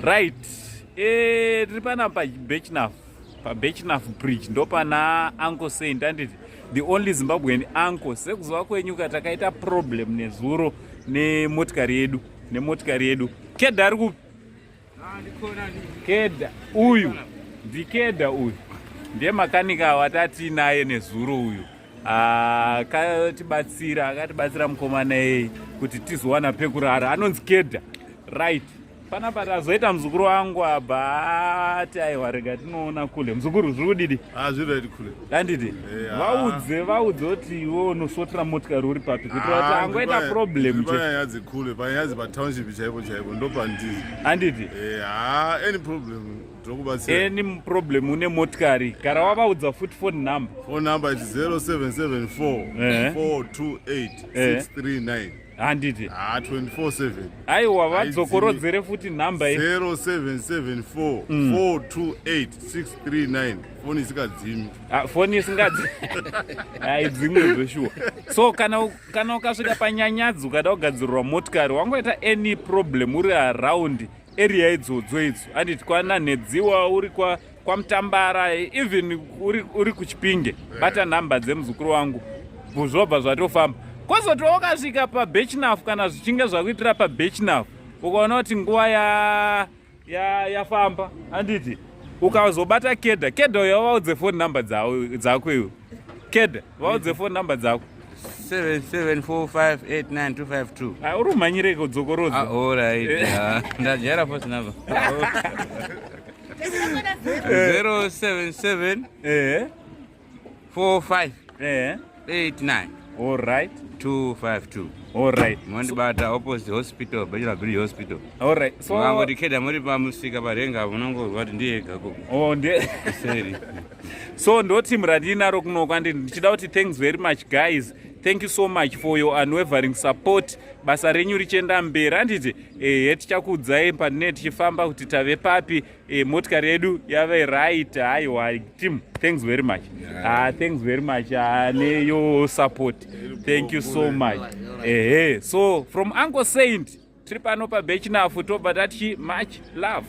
Right, tiri pana paBirchenough, paBirchenough Bridge, ndopana Uncle Saint, anditi the only Zimbabwean uncle. Sekuziva kwenyu ka, takaita problem nezuro nemotikari yedu, nemotikari yedu. Kedha ari kupi? Kedha uyu ndikeda uyu ndiye makanika watatiinaye nezuro uyu, akatibatsira, akatibatsira mukomana iyeye kuti tizowana pekurara. Anonzi Kedha. Right, panapa tazoita muzukuru wangu abva ati, "Aiwa, rega tinoona kule." Muzukuru, zviri kudidi? Ah, zviri right kule. Anditi vaudze, vaudze kuti iwe unosotera motikari uri papi, kuitira kuti angoita problem che. Panyaya dzekule, panyaya dzepatownship chaipo chaipo ndopandiri. Anditi? Ha, any problem ndokubatsira. Any problem une motikari, gara wavaudza futi phone number. Phone number is 0774 428 639. Handiti? Ha, 24/7. Aiwa, vadzokorodzere futi nhamba iyi. 0774 428 639, foni isingadzimi. Ah, foni isingadzi haidzimwe zveshuwa. So kana ukasvika panyanyadzi ukada kugadzirirwa motikari, wangoita any problem uri around area idzodzo idzo, anditi kwananhedziwa, uri kwaMutambara, even uri kuChipinge, bata nhamba dzemuzukuru wangu, zvobva zvatofamba. Kwozoti wakasvika paBirchenough, kana zvichinge zvakuitira paBirchenough, ukaona kuti nguva yafamba, handiti ukazobata Kedha. Kedha uyo, vaudze phone number dzako iwe. Kedha, vaudze phone number dzako. 774589252. Ah, uri kumhanyireko? Dzokorodza. Ah, alright. Ah, ndajaira phone number 077 45 89 252. Mondibata opposite hospital, Birchenough Bridge Hospital. Alright, so Mukangoti Kedha muri pamusika parenga, munongozwa kuti ndiyega koko. Oh, ndiye. Kuseri. So ndo team randinaro kunoko, anditi ndichida kuti thanks very much guys, thank you so much for your unwavering support. Basa renyu richienda mberi, handiti? Ehe, tichakuudzai pandine tichifamba kuti tave papi. Motikari yedu yave right. Aiwa team, thanks very much. Ah, thanks very much neyo support, thank you so much. Ehe, so from Uncle Saint, tiri pano paBirchenough, tobva tati much love.